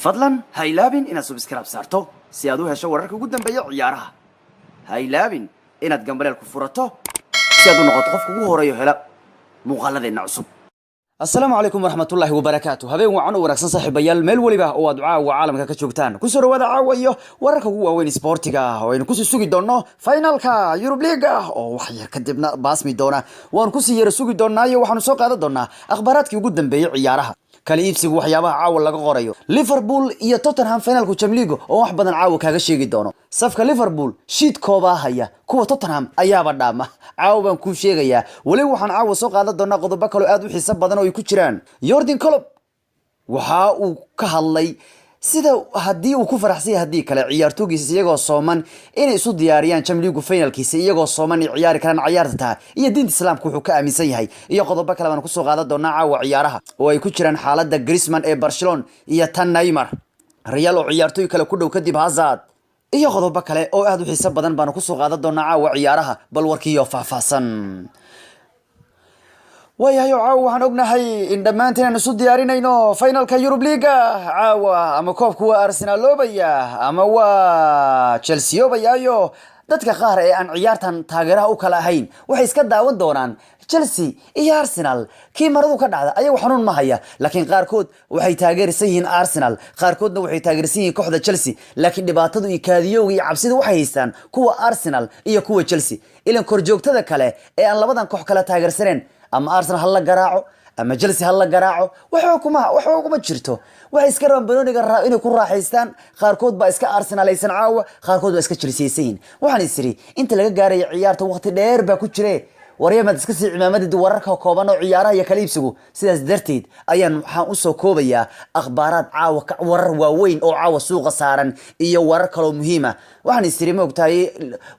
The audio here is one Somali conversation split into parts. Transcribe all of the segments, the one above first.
Fadlan ha ilaabin inaad subscribe saarto si aad u hesho wararka ugu dambeeya ciyaaraha. Ha ilaabin inaad gambaleel ku furato si aad u noqoto qofka ugu horeeyo hela muuqaaladeenna cusub. Asalaamu calaykum waraxmatullaahi wabarakaatu. Habeen wacan oo wanaagsan, saaxiibayaal, meel weliba oo aad caawa caalamka ka joogtaan. Kusoo dhawaada caawa iyo wararka ugu waaweyn isboortiga, oo aynu kusii sugi doonno finalka Yurub Liiga oo wax yar kadibna baasmi doona. Waan kusii yara sugi doonaayo, waxaanu soo qaadan doonaa akhbaaraadkii ugu dambeeyey ciyaaraha kala iibsiga, waxyaabaha caawa laga qorayo Liverpool iyo Tottenham, finalku Chamligo oo wax badan caawa kaaga sheegi doono. Safka Liverpool shiid koobaa haya, kuwa Tottenham ayaaba dhaama, caawa baan kuu sheegayaa. Weliba waxaan caawa soo qaadan doonaa qodobo kaloo aad u xiiso badan oo ay ku jiraan Jurgen Klopp waxa uu ka hadlay sida haddii uu ku faraxsan yahay, haddii kale ciyaartoogiisa iyagoo sooman inay isu diyaariyaan Chamligu finalkiisa, iyagoo sooman ay ciyaari karaan ciyaarta taha, iyo diinta Islaamka wuxuu ka aaminsan yahay, iyo qodobo kale baan kusoo qaadan doonaa caawa ciyaaraha, oo ay ku jiraan xaaladda Griezmann ee Barcelona iyo tan Neymar, Real oo ciyaartooy kale ku dhow kadib Hazard, iyo qodobo kale oo aad u xiiso badan baanu kusoo qaadan doonaa caawa ciyaaraha. Bal warkiiyo faahfaahsan. Waayahay, oo caawa waxaan ognahay in dhammaanteen aan isu diyaarinayno finalka Yurub Liiga caawa. Ama koobku waa Arsenaloobaya ama waa Chelseaobayaayo. Dadka qaar ee aan ciyaartan taageeraha u kala ahayn waxay iska daawan doonaan Chelsea iyo Arsenal, kii maradu ka dhacda ayagu xanuun ma haya. Laakiin qaarkood waxay taageersan yihiin Arsenal, qaarkoodna waxay taageersan yihiin kooxda Chelsea. Laakiin dhibaatadu iyo kaadiyowga iyo cabsida waxay haystaan kuwa Arsenal iyo kuwa Chelsea, ilan korjoogtada kale ee aan labadan koox kale taageersaneen, ama Arsenal ha la garaaco ama Chelsea ha la garaaco, waxba kuma jirto. Waxay iska rabaan banooniga inay ku raaxaystaan. Qaarkood baa iska Arsenalaysan caawa, qaarkood baa iska Chelseaysan yihin. Waxaan is iri, inta laga gaaraya ciyaarta waqti dheer baa ku jire, waryamaad iska sii cimaamadid wararka kooban oo ciyaaraha iyo kala iibsigu. Sidaas darteed ayaan waxaan usoo koobayaa akhbaaraad caawa, warar waaweyn oo caawa suuqa saaran iyo warar kaloo muhiima. Waxaan istiri, ma ogtahay,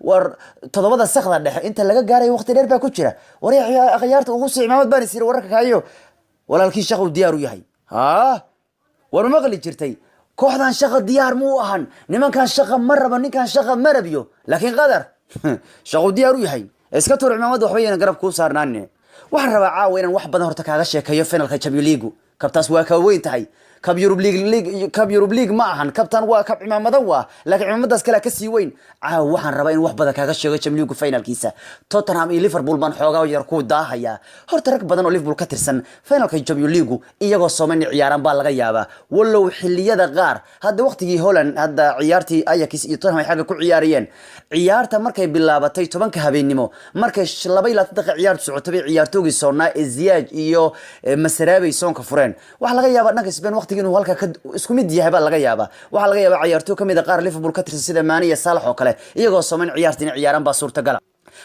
war 7da sakda dhexe inta laga gaarayo waqti dheer baa ku jira, warya akhyaarta ugu sii cimaamad baan isiri wararka kaayo. Walaalkii shaqa uu diyaar u yahay. Ha, war ma maqli jirtay kooxdan shaqa diyaar mu ahan, nimankan shaqa ma rabo, ninkan shaqa ma rabiyo, laakiin qadar shaquu diyaar u yahay. Iska tuur cimaamada, waxba yaynan garab kuu saarnaanin. Waxaan rabaa caawa inaan wax badan horta kaaga sheekeeyo finalka Champions League. Kabtaas waa ka weyn tahay kab Yurub League. Kab Yurub League ma ahan kabtan, waa kab cimaamadan, waa laakiin cimaamadaas kale ka sii weyn. Caawa waxaan rabaa in wax badan kaaga sheego Champions League finalkiisa. Tottenham iyo Liverpool baan xoogaa yar ku daahayaa. Horta rag badan oo Liverpool ka tirsan finalka Champions League iyagoo sooman ciyaaraan baa laga yaabaa, wallow xilliyada qaar hadda waqtigii Holland, hadda ciyaartii Ajax iyo Tottenham ay xagga ku ciyaarayeen, ciyaarta markay bilaabatay 10ka habeennimo, markay 22 daqiiqa ciyaartu socotay bay ciyaartoogii soonnaa ee Ziyech iyo Mazraoui soonka fureen. Waxaa laga yaabaa dhanka Spain waqtigii inuu halka ka isku mid yahay baa laga yaabaa. Waxaa laga yaabaa ciyaartooy kamid a qaar Liverpool ka tirsan sida Mane iyo Salah oo kale iyagoo sooman ciyaarta inay ciyaaraan baa suurtagala.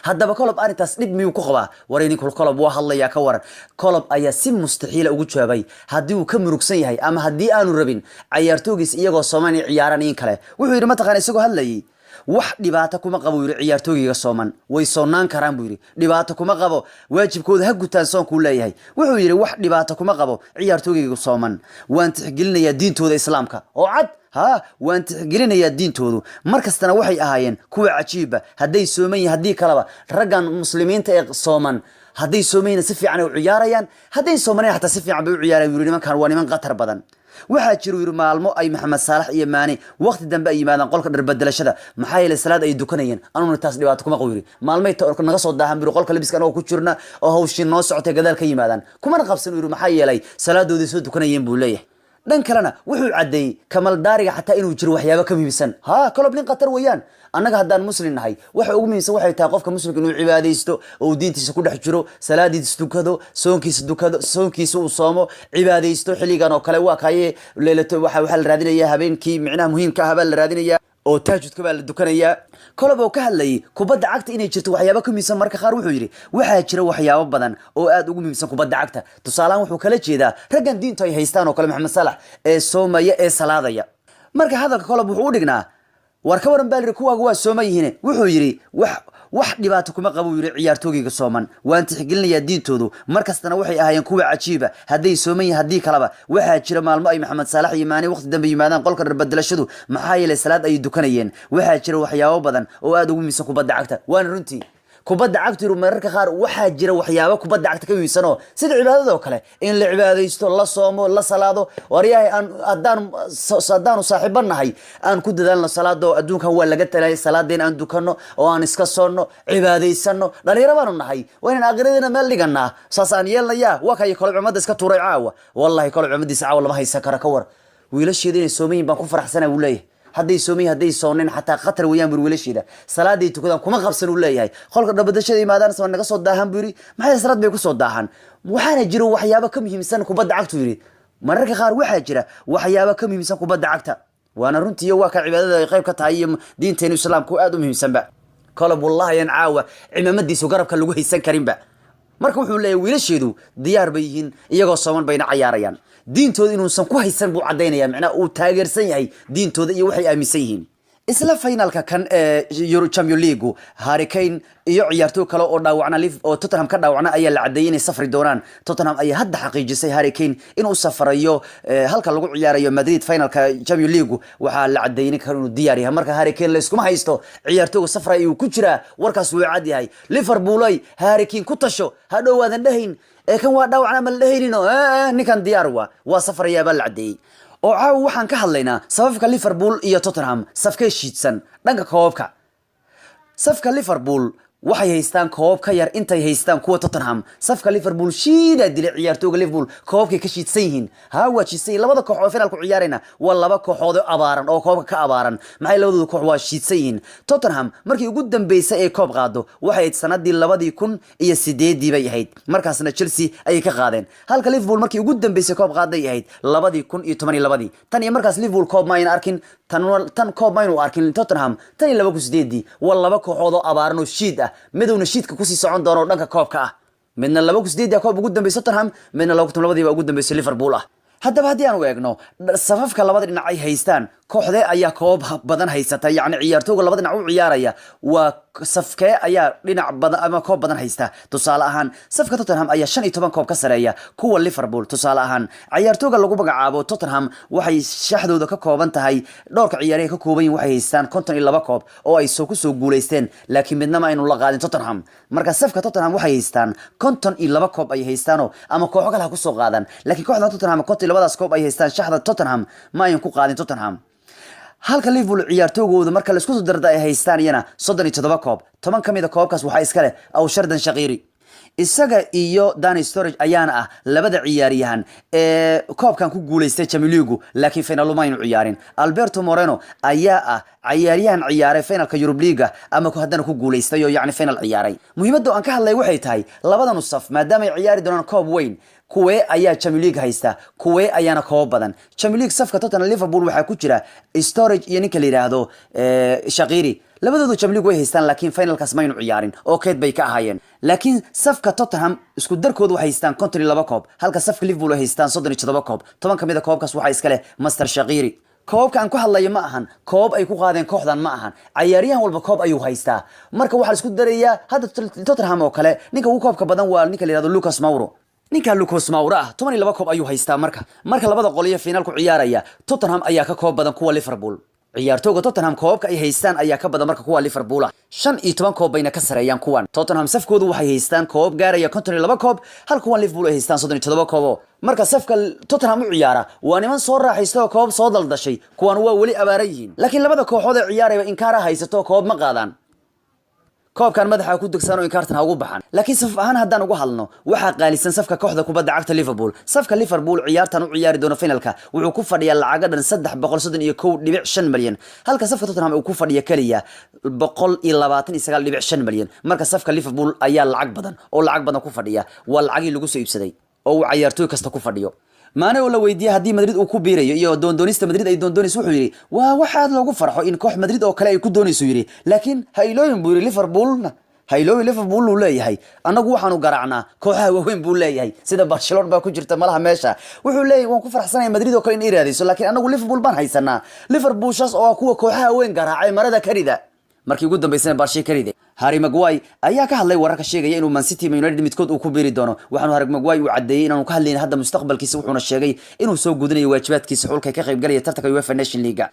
Haddaba Klopp arrintaas dhib miyuu ku qabaa? Waray, ninku Klopp waa hadlayaa. Ka waran Klopp ayaa si mustaxiila ugu jawaabay haddii uu ka murugsan yahay ama haddii aanu rabin ciyaartoogiis iyagoo sooman inay ciyaaraan in kale. Wuxuu yidhi, mataqaana, isagoo hadlayay: "Wax dhibaato kuma qabo," yidhi, "ciyaartoogiga sooman way soonnaan karaan," buu yidhi. "Dhibaato kuma qabo, waajibkooda ha gutaan soonkuu leeyahay." Wuxuu yidhi: "Wax dhibaato kuma qabo ciyaartoogiga sooman, waan tixgelinayaa diintooda Islaamka oo cad. Ha, waan tixgelinayaa diintoodu. Mar kastana waxay ahaayeen kuwa cajiiba, hadday sooman yihin, haddii kaleba. Raggan muslimiinta ee sooman, hadday soomayna si fiican ay u ciyaarayaan, hadday soomaneen xataa si fiican bay u ciyaarayan," yidhi. "Nimankan waa niman khatar badan. Waxaa jira," yiri, "maalmo ay Maxamed Saalax iyo Maane waqti dambe ay yimaadaan qolka dharbedelashada, maxaa yeelay salaad ay dukanayeen. Anuna taas dhibaato kuma qabo," yiri. "Maalmay naga soo daahan," biri, "qolka labiska anagoo ku jirna oo hawshii noo socotay gadaal ka yimaadaan. Kumana qabsan," yiri, "maxaa yeelay salaadoodii soo dukanayeen," buu leeyahay. Dhan kalena wuxuu caddeeyey kamaldaariga xataa inuu jiro waxyaabo ka muhiimsan. Ha, Klopp nin khatar weeyaan. Annaga haddaan muslim nahay, waxa ugu muhiimsan waxay tahay qofka muslimka inuu cibaadaysto oo uu diintiisa ku dhex jiro, salaadiisa dukado, soonkiisa dukado, soonkiisa uu soomo, cibaadaysto. Xilligan oo kale waa kaye leelato, waxaa la raadinaya habeenkii micnaha muhiimka ah baa la raadinaya oo taajudka baa la dukanayaa. Klopp oo ka hadlayay kubadda cagta inay jirto waxyaabo ka muhiimsan marka qaar, wuxuu yidhi: "Waxaa jira waxyaabo badan oo aad ugu muhiimsan kubadda cagta." Tusaalahaan wuxuu kala jeedaa raggan diintu ay haystaan oo kale, Maxamed Salax ee soomaya ee salaadaya. Marka hadalka Klopp wuxuu u dhignaa: "War ka waran," baa yidhi, "kuwaaga waa sooman yihiin." Wuxuu yidhi: Wax dhibaato kuma qabo," yidhi, "ciyaartoogayga sooman, waan tixgelinayaa diintoodu. Mar kastana waxay ahaayeen kuwa cajiiba, hadday sooman yihin, haddii kaleba. Waxaa jira maalmo ay Maxamed Saalax iyo Maane waqti dambe yimaadaan qolka dharbedelashadu, maxaa yeelay salaad ay dukanayeen. Waxaa jira waxyaabo badan oo aad ugu muhiimsan kubadda cagta." Waana runtii. Kubadda cagtu mararka qaar waxaa jira waxyaabo kubadda cagta ka muhiimsanoo sida cibaadada oo kale, in la cibaadaysto, la soomo, la salaado. Waryahay, aan haddaanu saaxiibo nahay, aan ku dadaalno salaada oo adduunkan waa laga talay. Salaadeen aan dukano oo aan iska soonno, cibaadaysano. Dhalinyaro baanu nahay, waa inaan aakhiradeena meel dhiganaa. Saas aan yeelnayaa. Waa kayo kale cumada iska tuuray caawa. Wallahi, kale cumadiisa caawa lama haysan karo. Ka war, wiilasheeda inay soomayin baan ku faraxsana, buu leeyahay. Hadday soomayin, hadday soonin xataa khatar weeyaan bur. Wiilasheeda salaaday tukadaan kuma qabsan, uu leeyahay. Qolka dhabadashada imaadaan sama naga soo daahan, buu yidhi. Maxay salaad bay ku soo daahan? Waxaana jira waxyaabo ka muhiimsan kubadda cagtu, yidhi. Mararka qaar waxaa jira waxyaabo ka muhiimsan kubadda cagta. Waana runtiiyo waa ka cibaadada ay qayb ka tahay iyo diinteenu Islaamku aad u muhiimsanba. Klopp, wallahi, aan caawa cimaamadiisu garabka lagu haysan karinba. Marka wuxuu leeyahy, wiilasheedu diyaar bay yihiin, iyagoo sooman bayna cayaarayaan. Diintooda inuusan ku haysan buu caddaynaya, macnaha uu taageersan yahay diintooda iyo waxay aaminsan yihiin. Isla finalka kan ee Euro Champion League, Harry Kane iyo ciyaartoy kale oo dhaawacna oo Tottenham ka dhaawacna ayaa la cadeeyay inay safri doonaan. Tottenham ayaa hadda xaqiijisay Harry Kane inuu safrayo halka lagu ciyaarayo Madrid finalka Champion League. Waxaa la cadeeyay ninkan inuu diyaar yahay. Marka Harry Kane la iskuma haysto, ciyaartoyga safray ayuu ku jiraa, warkaas wuu cad yahay. Liverpool ay Harry Kane ku tasho, hadhow waadan dhahayn ee kan waa dhaawacna ma la dhahaynino. Ninkan diyaar waa safrayaa baa la cadeeyay. Oo caawa waxaan ka hadlaynaa safafka Liverpool iyo Tottenham, safkee shiidsan dhanka koobabka. Safka Liverpool waxay haystaan koobab ka yar intay haystaan kuwa Tottenham. Safka Liverpool shiidaa dilay. Ciyaartooga Liverpool koobabkay ka shiidsan yihiin. Ha, waa shiidsan yihiin. Labada koox oo finaalku ciyaarayna waa laba kooxood oo abaaran oo koobabka ka abaaran. Maxay labadooda koox waa shiidsan yihiin. Tottenham markii ugu dambeysay ee koob qaado waxay ahayd sanadii 2008-dii bay ahayd. Markaasna Chelsea ayay ka qaadeen. Halka Liverpool markii ugu dambeysay koob qaaday ahayd 2012-dii. Tan iyo markaas Liverpool koob ma ayna arkin, tan koob maynu arkin Tottenham tan iyo 2008-dii. Waa laba kooxood oo abaaran oo shiid ah, midowna shiidka kusii socon doono oo dhanka koobka ah. Midna 2008-dii koob ugu dambeysay Tottenham, midna 2002-dii baa ugu dambeysay Liverpool ah. Haddaba haddii aan u eegno safafka labada dhinac ay haystaan, kooxdee ayaa koob badan haysata? Yacni ciyaartooga labada dhinac u ciyaaraya waa safkee ayaa dhinac badan ama koob badan haysta? Tusaale ahaan, safka Tottenham ayaa 15 koob ka sareeya kuwa Liverpool. Tusaale ahaan, ciyaartooga lagu magacaabo Tottenham waxay shaxdooda ka kooban tahay, dhowrka ciyaaryahay ka kooban yihin, waxay haystaan 52 koob oo ay soo kusoo guuleysteen, laakiin midnama aynu la qaadin Tottenham. Marka safka Tottenham waxay haystaan 52 koob ay haystaanoo ama kooxo kale ha kusoo qaadan, laakiin kooxda Tottenham 52-daas koob ay haystaan shaxda Tottenham ma aynan ku qaadin Tottenham. Halka Liverpool ciyaartoogooda marka laisku soo darda ay haystaan iyana 37 koob. 10 ka mid a koobkaas waxaa iska leh Xherdan Shaqiri. Isaga iyo Dani Sturridge ayaana ah labada ciyaaryahan ee koobkan ku guuleystay Champions League, laakiin final uma aynu ciyaarin. Alberto Moreno ayaa ah ciyaaryahan ciyaaray finalka Europe League ama haddana ku guuleystay oo yacni final ciyaaray. Muhiimadda aan ka hadlay waxay tahay, labadanu saf maadaama ay ciyaari doonaan koob weyn, kuwee ayaa Champions League haysta, kuwee ayaana koob badan? Champions League safka Tottenham, Liverpool waxaa ku jira Sturridge iyo ninka la yidhaahdo Shaqiri. Labadoodu Champions League way haystaan, laakiin finalkaas maynu ciyaarin oo keyd bay ka ahaayeen. Laakiin safka Tottenham isku darkoodu waxay haystaan 52 koob, halka safka Liverpool ay haystaan 37 koob. 10 ka mid a koobkaas waxaa iska leh Master Shaqiri. Koobka aan ku hadlayo ma ahan koob ay ku qaadeen kooxdan, ma ahan. Cayaaryahan walba koob ayuu haystaa. Marka waxaa la isku darayaa hadda Tottenham oo kale, ninka ugu koobka badan waa ninka la yihahdo Lucas Moura. Ninka Lucas Moura ah 12 koob ayuu haystaa. Marka labada qoliyo finaal ku ciyaaraya, Tottenham ayaa ka koob badan kuwa Liverpool. Ciyaartooga Tottenham koobabka ay haystaan ayaa ka badan marka kuwa Liverpool ah, 15 koob bayna ka sareeyaan kuwan. Tottenham safkoodu waxay haystaan koobab gaaraya 52 koob, halka kuwan Liverpool ay haystaan 37 koobo. Marka safka Tottenham u ciyaara waa niman soo raaxaysta oo koobab soo daldashay, kuwan waa weli abaaran yihiin. Laakiin labada kooxood ee ciyaarayba inkaara haysato, koobab ma qaadaan. Koobkan madaxa ku degsan oo inkaartan ha ugu baxan. Laakiin saf ahaan haddaan ugu hadalno, waxaa qaalisan safka kooxda kubadda cagta Liverpool. Safka Liverpool ciyaartan u ciyaari doono finalka wuxuu ku fadhiyaa lacago dhan 331.5 milyan, halka safka Tottenham uu ku fadhiya keliya 129.5 milyan. Marka safka Liverpool ayaa lacag badan oo lacag badan ku fadhiya. Waa lacagii lagu soo iibsaday oo uu cayaartooy kasta ku fadhiyo. Maane oo la weydiiyey haddii Madrid uu ku biirayo iyo doondoonista Madrid ay doondoonayso, wuxuu yidhi, waa waxaad loogu farxo in koox Madrid oo kale ay ku doonayso, yidhi. Laakiin ha ilooyin, buu yidhi, Liverpoolna ha ilooyin. Liverpool uu leeyahay, annagu waxaanu garaacnaa kooxaha waaweyn, buu leeyahay. Sida Barcelona baa ku jirta malaha meesha. Wuxuu leeyahay, waan ku farxsanaya Madrid oo kale in ay raadayso, laakiin annagu Liverpool baan haysanaa, Liverpool shaas oo ah kuwa kooxaha weyn garaacay marada karida. Markii ugu dambeysana Barca karide. Harry Maguire ayaa ka hadlay wararka sheegaya inuu Man City, Man United midkood uu ku biiri doono. Waxaanu Harry Maguire uu cadeeyay inaanu ka hadlayn hadda mustaqbalkiisa, wuxuuna sheegay inuu soo gudanayo waajibaadkiisa xulka ka qaybgalaya tartanka UEFA Nation League.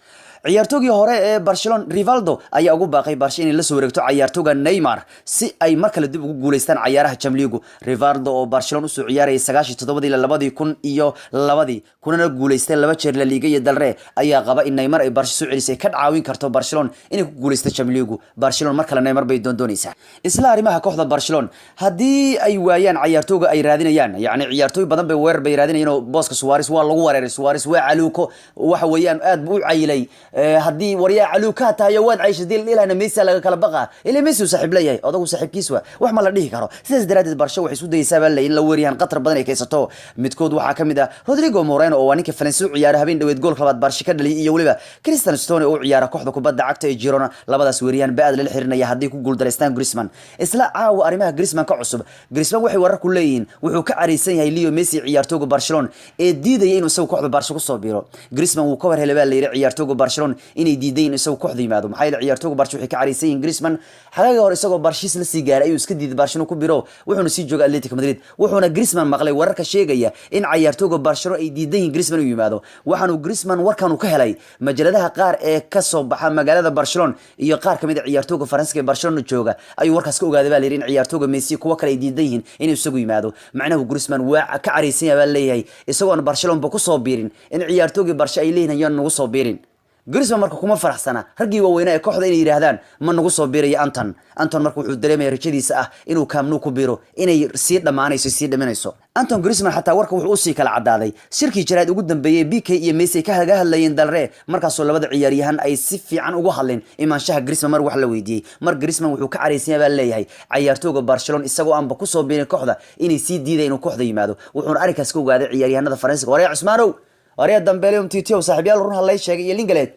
Ciyaartoogii hore ee Barcelona Rivaldo ayaa ugu baaqay Barca inay la soo wareegto ciyaartooga Neymar si ay mar kale dib ugu guuleystaan cayaaraha Champions League. Rivaldo oo Barcelona usoo ciyaarayay 97-dii ilaa 2002-dii, kunana guuleystay laba jeer La Liga iyo Del Rey, ayaa qaba in Neymar ay Barca soo celisay ka caawin karto Barcelona inay ku guuleysto Champions League. Barcelona mar kale Neymar bay doondoonaysaa. Isla arrimaha kooxda Barcelona, haddii ay waayaan ciyaartooga ay raadinayaan, yacni ciyaartooy badan bay weerar bay raadinayaan oo booska Suarez waa lagu wareeray. Suarez waa caluuko, waxa weeyaan aad buu u cayilay. Haddii waryaa caluukaa tahay waad caysha dil ilahna Messi laga kala baqa ila Messi uu saaxiib leeyahay, odagu saaxiibkiis waa wax ma la dhihi karo. Sidaas daraadeed Barca waxay isku dayaysaa baa in la weeryahan qatar badan ay kaysato. Midkood waxaa kamid ah Rodrigo Moreno oo waa ninka Valencia u ciyaara, habeen dhaweed goolka labaad Barca ka dhaliyay, iyo weliba Christian Stone oo u ciyaara kooxda kubadda cagta ee Girona. Labadaas weeryahan ba aad lala xirinaya haddii ku guuldareystaan Griezmann. Isla caawa arrimaha Griezmann ka cusub, Griezmann waxay warar ku leeyihiin wuxuu ka careysan yahay Leo Messi, ciyaartooga Barcelona ee diidaya inuu isagu kooxda Barca kusoo biiro. Griezmann wuu ka war helay baa la yidhi ciyaartooga Barcelona inay diiday in isagu kooxda yimaado, maxaa yeelay ciyaartooga Barca waxay ka careysan yihiin Griezmann. Xagaaga hore isagoo Barshis la sii gaaray ayuu iska diiday Barcelona ku biro, wuxuuna sii joogay Atletico Madrid. Wuxuuna Griezmann maqlay wararka sheegaya in ciyaartooga Barcelona ay diidan yihiin Griezmann inuu yimaado. Waxaanu Griezmann warkan uu ka helay majaladaha qaar ee ka soo baxa magaalada Barcelona iyo qaar kamid a ciyaartooga Faransiska ee Barcelona jooga ayuu warkaas ka ogaaday baa la yidhi in ciyaartooga Messi kuwa kale ay diidan yihiin inuu isagu yimaado. Macnahu Griezmann waa ka careysan yahay baa leeyahay, isagoon Barcelona ba kusoo biirin in ciyaartoogii Barca ay leeyihiin ayaan nagu soo biirin. Griezmann marka kuma faraxsana raggii waaweynaa ee kooxda inay yidhaahdaan ma nagu soo biirayo Anton. Anton marka wuxuu dareemaya rajadiisa ah inuu Camp Nou ku biro inay sii dhammaanayso, sii dhaminayso. Anton Griezmann xataa warka wuxuu usii kala cadaaday shirkii jaraa'id ugu dambeeyey Pique iyo Messi ay kaga hadlayeen Dalre, markaasoo labada ciyaaryahan ay si fiican ugu hadleen imaanshaha Griezmann. Mar wax la weydiiyey mar Griezmann wuxuu ka caraysan yahay baa leeyahay ciyaartooga Barcelona isagoo aanba kusoo biirin kooxda inay sii diiday inuu kooxda yimaado, wuxuuna arrinkaas ka ogaaday ciyaaryahanada Faransiska. Waryaa Cusmaanow, waryaa Dembele, Umtiti, saaxiibyaal, run hadlay sheegay iyo Lenglet,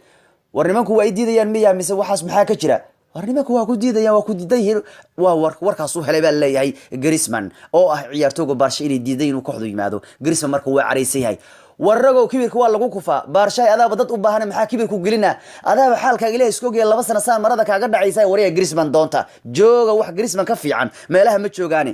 war nimanku waa ay diidayaan miya mise waxaas maxaa ka jira? War nimanku waa ku diidayaan, waa ku diidan yihiin. Waa warkaas u helay baa leeyahay Griezmann oo ah ciyaartooga Barca inay diidan inuu kooxdu yimaado. Griezmann marka waa caraysan yahay. Warragow, kibirka waa lagu kufaa. Baarshaay adaaba dad u baahan, maxaa kibirku gelina? Adaaba xaalkaaga Ilahay isku ogaya, 2 sano saa marada kaaga dhacaysa. Waryaa Griezmann doonta jooga, wax Griezmann ka fiican meelaha ma joogaani.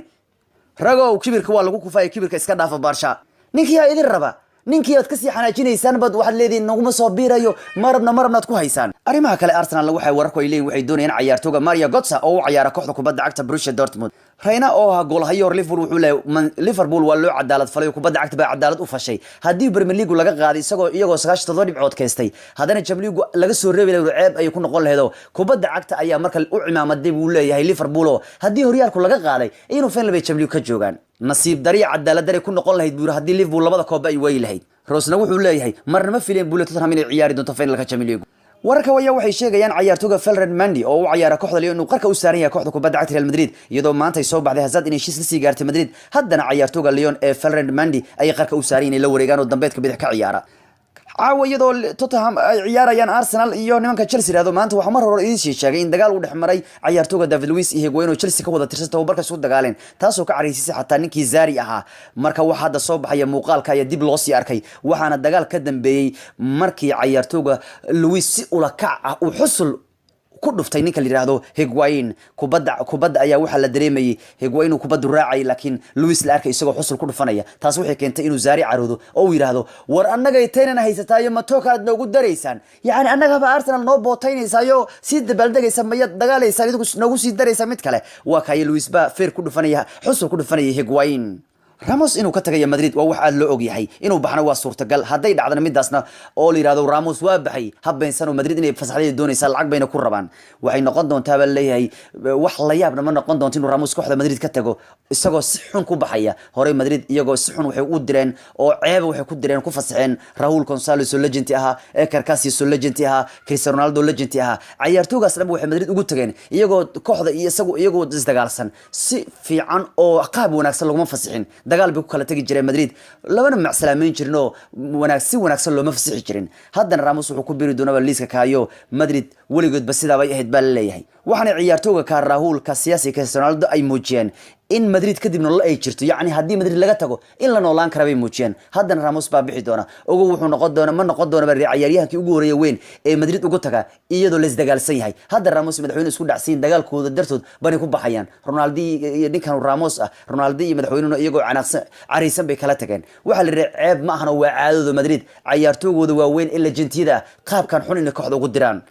Ragow, kibirka waa lagu kufaa, kibirka iska dhaafa. Baarsha ninkii idin raba, ninkii aad kasii xanaajinaysaan bad waxaad leedihin naguma soo biirayo, marabna marabnaad ku haysaan. Arrimaha kale, Arsenal waxay wararku ay leeyihin waxay doonayaan ciyaartooga Mario Götze oo u ciyaara kooxda kubadda cagta Borussia Dortmund. Reyna oo ahaa goolhayo hor Liverpool wuxuu leeyahay Liverpool waa loo cadaalad falay oo kubadda cagta baa cadaalad u fashay. Haddii Premier League laga qaaday isagoo iyagoo 97 dhibcood kaystay, haddana Champions League laga soo reebi lahayd, ceeb ayay ku noqon lahayd oo kubadda cagta ayaa marka u cimaamaday buu leeyahay Liverpool, oo haddii horyaalku laga qaaday inuu final bay Champions League ka joogaan, nasiib dariya cadaalad daray ku noqon lahayd buu haddii Liverpool labada kooba ay waayi lahayd. Rosna wuxuu leeyahay marnama fileen buu Tottenham inay ciyaari doonto finalka Champions League. Wararka ayaa waxay sheegayaan ciyaartooga Ferland Mendy oo u ciyaara kooxda Lyon inuu qarka u saaran yahay kooxda kubadda cagta Real Madrid, iyadoo maanta ay soo baxday Hazard inay heshiis la sii gaartay Madrid. Haddana ciyaartooga Lyon ee Ferland Mendy ayay qarka u saaran inay la wareegaan oo dambeedka bidix ka ciyaara. Caawa iyadoo Tottenham ay ciyaarayaan Arsenal iyo nimanka Chelsea yiraahdo, maanta waxaa mar hore idiin sii sheegay in dagaal uu dhex maray ciyaartooga David Luiz iyo Higuain oo Chelsea ka wada tirsan, tababarka isku dagaaleen, taasoo ka careysiisay xataa ninkii Sarri ahaa. Marka waxa hadda soo baxaya muuqaalka ayaa dib loo sii arkay, waxaana dagaal ka dambeeyey markii ciyaartooga Luiz si ula kac ah uu xusul ku dhuftay ninka la yiraahdo Higuain. Kubadda ayaa waxaa la dareemayay Higuain uu kubaddu raacay, laakiin Luis la arkay isagoo xusul ku dhufanaya. Taas waxay keentay inuu Sarri caroodo oo uu yiraahdo, war annagay taynana haysataayo matooka aad noogu daraysaan, yacni annagaba Arsenal noo bootaynaysayo sii dabaaldegaysa, maya dagaalaysaan idigu noogu sii daraysa mid kale. Waa kayo Luis ba feer ku dhufanaya, xusul ku dhufanaya Higuain. Ramos inuu ka tagayo Madrid waa wax aad loo ogyahay, inuu baxna waa suurtagal. Hadday dhacdana midaasna oo la yidhahdo Ramos waa baxay, habeensan oo Madrid inay fasaxday doonaysaa, lacag bayna ku rabaan, waxay noqon doontaa baa leeyahay wax la yaabna ma noqon doonto inuu Ramos kooxda Madrid ka tago isagoo si xun ku baxaya. Horey Madrid iyagoo si xun waxay u direen oo ceeba waxay ku direen ku fasaxeen Raul Gonzalez oo legend ahaa, Iker Casillas oo legend ahaa, Cristiano Ronaldo legend ahaa. Ciyaartoogaas dhan waxay Madrid ugu tageen iyagoo kooxda iyo isagu iyagoo isdagaalsan. Si fiican oo qaab wanaagsan laguma fasixin, dagaal bay ku kala tagi jireen Madrid, labana macsalaameyn jirin oo wanaag si wanaagsan looma fasixi jirin. Haddana Ramos wuxuu ku biri doonaa liiska kaayo Madrid, weligoodba sidaa bay ahayd baa la leeyahay. Waxaana ciyaartooga ka Raul, Casillas iyo Cristiano Ronaldo ay muujiyeen in Madrid kadib nolol ay jirto, yacni haddii Madrid laga tago in la noolaan kara bay muujiyeen. Haddana Ramos baa bixi doona. Ogow, wuxuu noqon doona, ma noqon doona ba ciyaaryahankii ugu horeeya weyn ee Madrid ugu taga iyadoo la isdagaalsan yahay. Hadda Ramos madaxweyne isku dhacsiin, dagaalkooda dartood banay ku baxayaan. Ronaldo iyo ninkan Ramos ah, Ronaldo iyo madaxweynuhuna iyagoo canaaqsan, caraysan bay kala tageen. Waxaa la yidhi ceeb ma ahna, waa caadadooda Madrid, ciyaartoogooda waaweyn ee legendiyada ah qaabkan xun inay kooxda ugu diraan.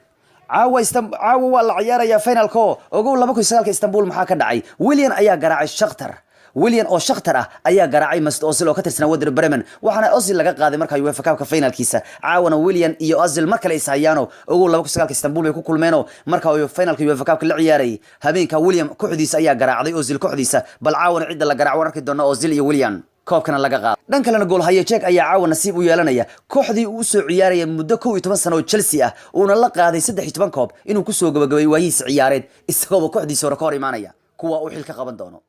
Caawa caawa waa la ciyaarayaa finalko. Ogow, 2009-ka Istanbul maxaa ka dhacay? Willian ayaa garaacay Shakhtar. Willian oo Shakhtar ah ayaa garaacay Mesut Ozil oo ka tirsanaa Werder Bremen, waxaana Ozil laga qaaday markaa UEFA Cup-ka finalkiisa. Caawana Willian iyo Ozil mar kale is hayaano. Ogow, 2009-ka Istanbul bay ku kulmeeno marka uu finalka UEFA Cup-ka la ciyaarayay. Habeenka William kooxdiisa ayaa garaacday Ozil kooxdiisa. Bal caawana cidda la garaac waan arki doona, Ozil iyo Willian koobkana laga qaado. Dhan kalena, goolhaye Cech ayaa caawa nasiib u yeelanaya kooxdii uu usoo ciyaaraya muddo 11 sano oo Chelsea ah, uuna la qaaday 13 koob, inuu kusoo gabagabay waayihiisa ciyaareed isagooba kooxdiisa hore ka hor imaanaya kuwa uu xil ka qaban doono.